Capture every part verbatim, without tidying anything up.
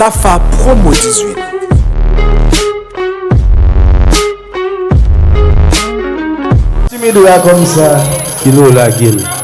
Tafa Promo dizuit. Timidou a kòmsa. Kilo lage l.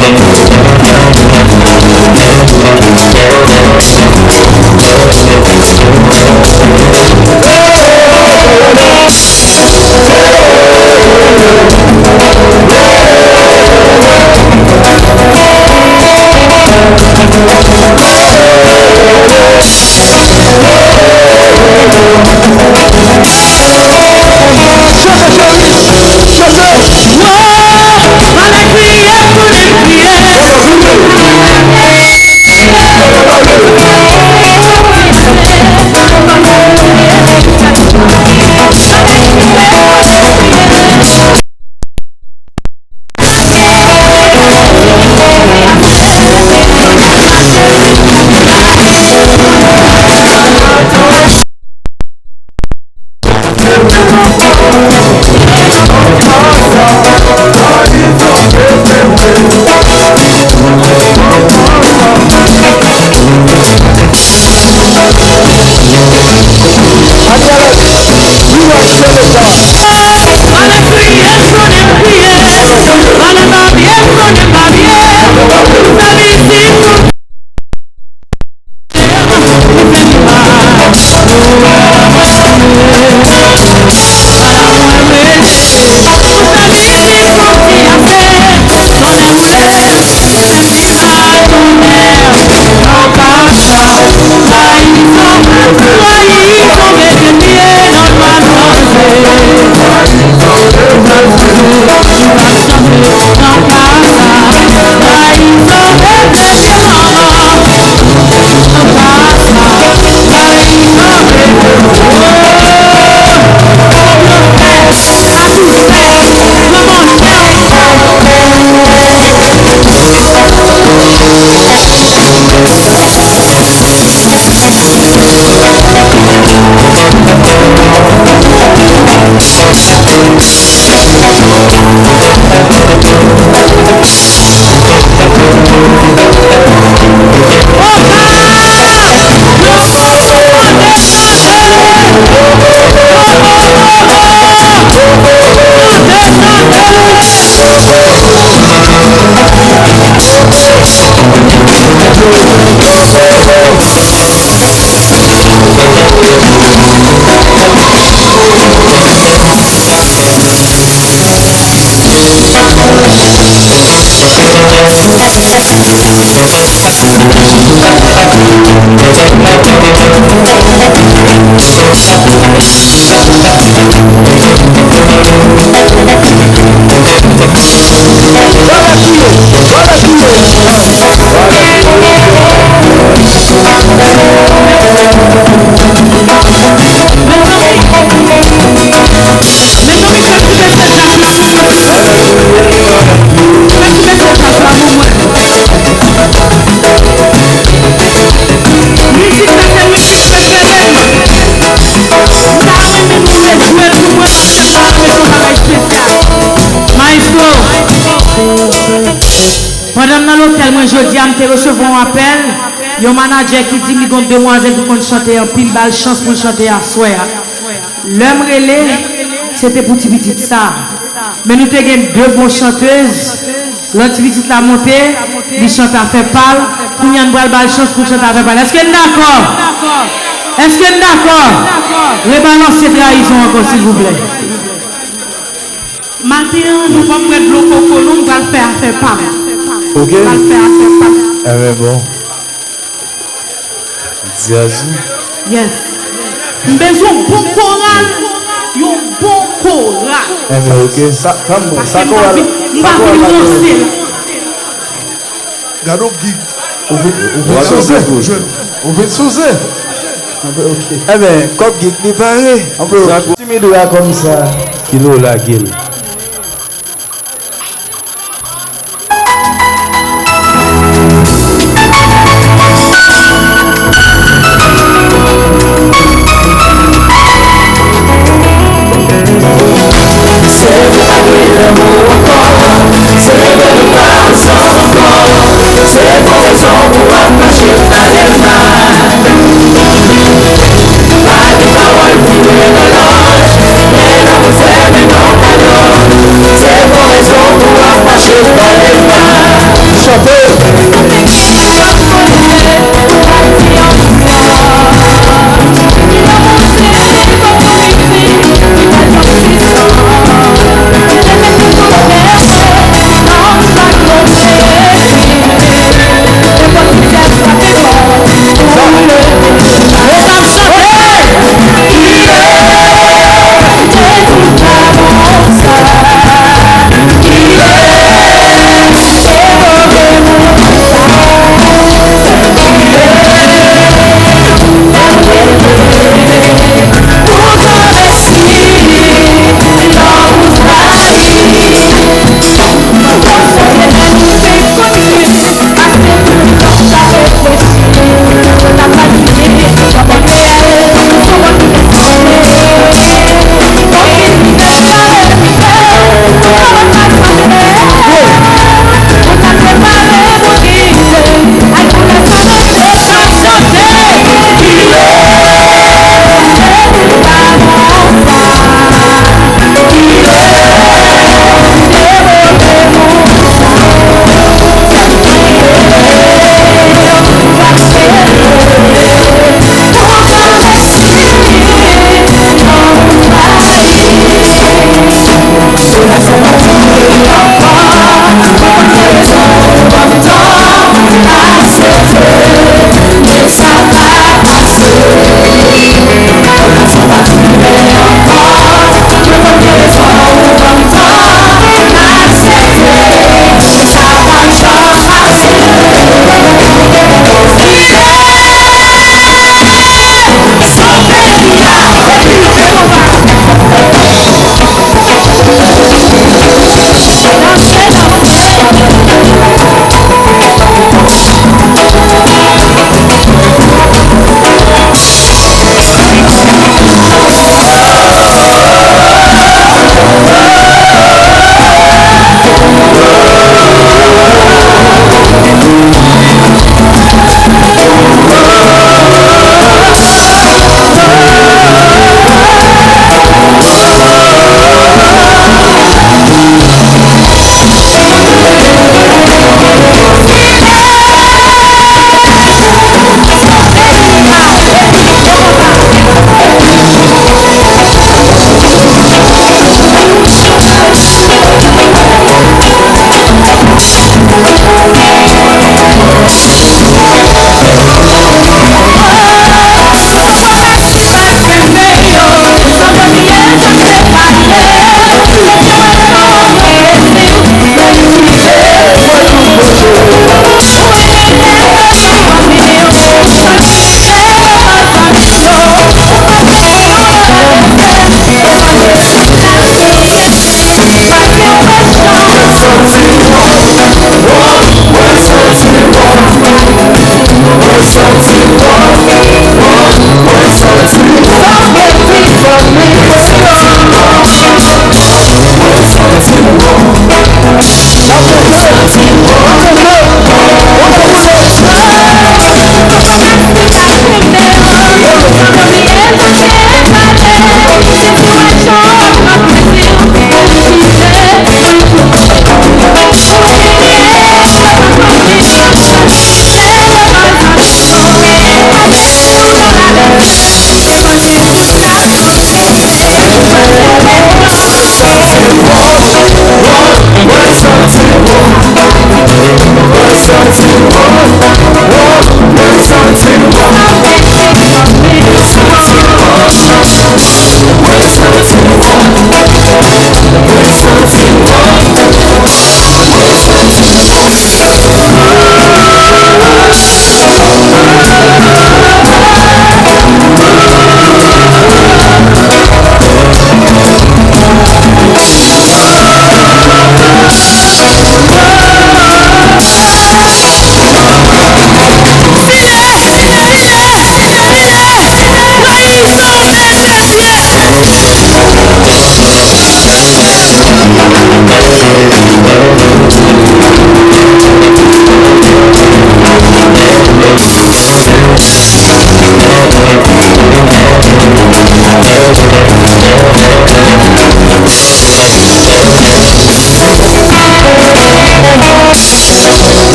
Mizik sa se mizik prefere m. M ta renmen nou te jwe l pou mwen paske sa va met yon bagay espesyal. Maestro, pandan m nan lotèl mwen jodi a, m te resevwa yon apèl, yon manadjè ki di m li gen yon demwazèl ki konn chante anpil, ba l chans pou l chante aswè a. Lè m rele, se te pou ti pitit sa. Men nou te gen de bon chantèz. Lòt ti pitit la monte, li chante afè pa l. Kounye a n pral ba l chans pou l chante afè pa l. Èske n dakò? Èske n dakò? Rebalanse trayizon ankò, silvouplè. Maten an, nou p ap bwè dlo koko non, m pral fè afè pa m. Ok. M pral fè afè pa m. Enben bon. Djaz wi. Yes. M bezwen yon bon koral, yon bon koral. Enben ok. Sa, tann bon. Paske m pa vin, m pa vin ranse la. Gade w gig. Ou vin, ou vin soze. Ou vin soze. Enben ok. Enben, kòb gig li pare. Anpè timid ou la kòm sa. Kilo lage l.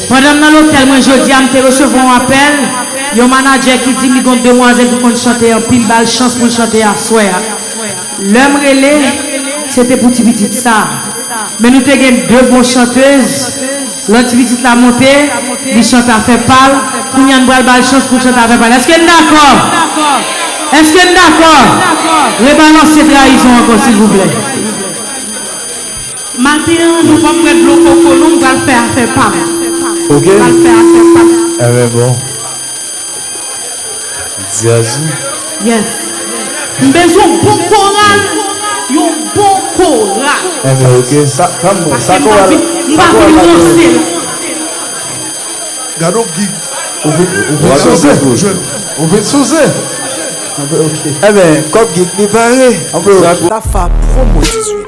Pandan m nan lotèl mwen jodi a, m te resevwa yon apèl, yon manadjè ki di m li gen yon demwazèl ki konn chante anpil, ba l chans pou l chante aswè a. Lè m rele, se te pou ti pitit sa. Men nou te gen de bon chantèz. Lòt ti pitit la monte, li chante afè pa l. Kounye a n pral ba l chans pou l chante afè pa l. Èske n dakò? Èske n dakò? Rebalanse trayizon ankò, silvouplè. Maten an, nou p ap bwè dlo koko, non, m pral fè afè pa m. Ok? M pral fè afè pa m. Enben bon. Dyaz wi. Yes. M bezwen yon bon koral. Yon bon koral. Enben ok. Sa, sa m bon. Paske Sa m pa koral. vin, m pa vin ranse la. Gade yon gig. Ou vin, ou vin soze. Ou vin soze. Enben, kòb gig li pare. Anpil. Tafa Promo dizuit.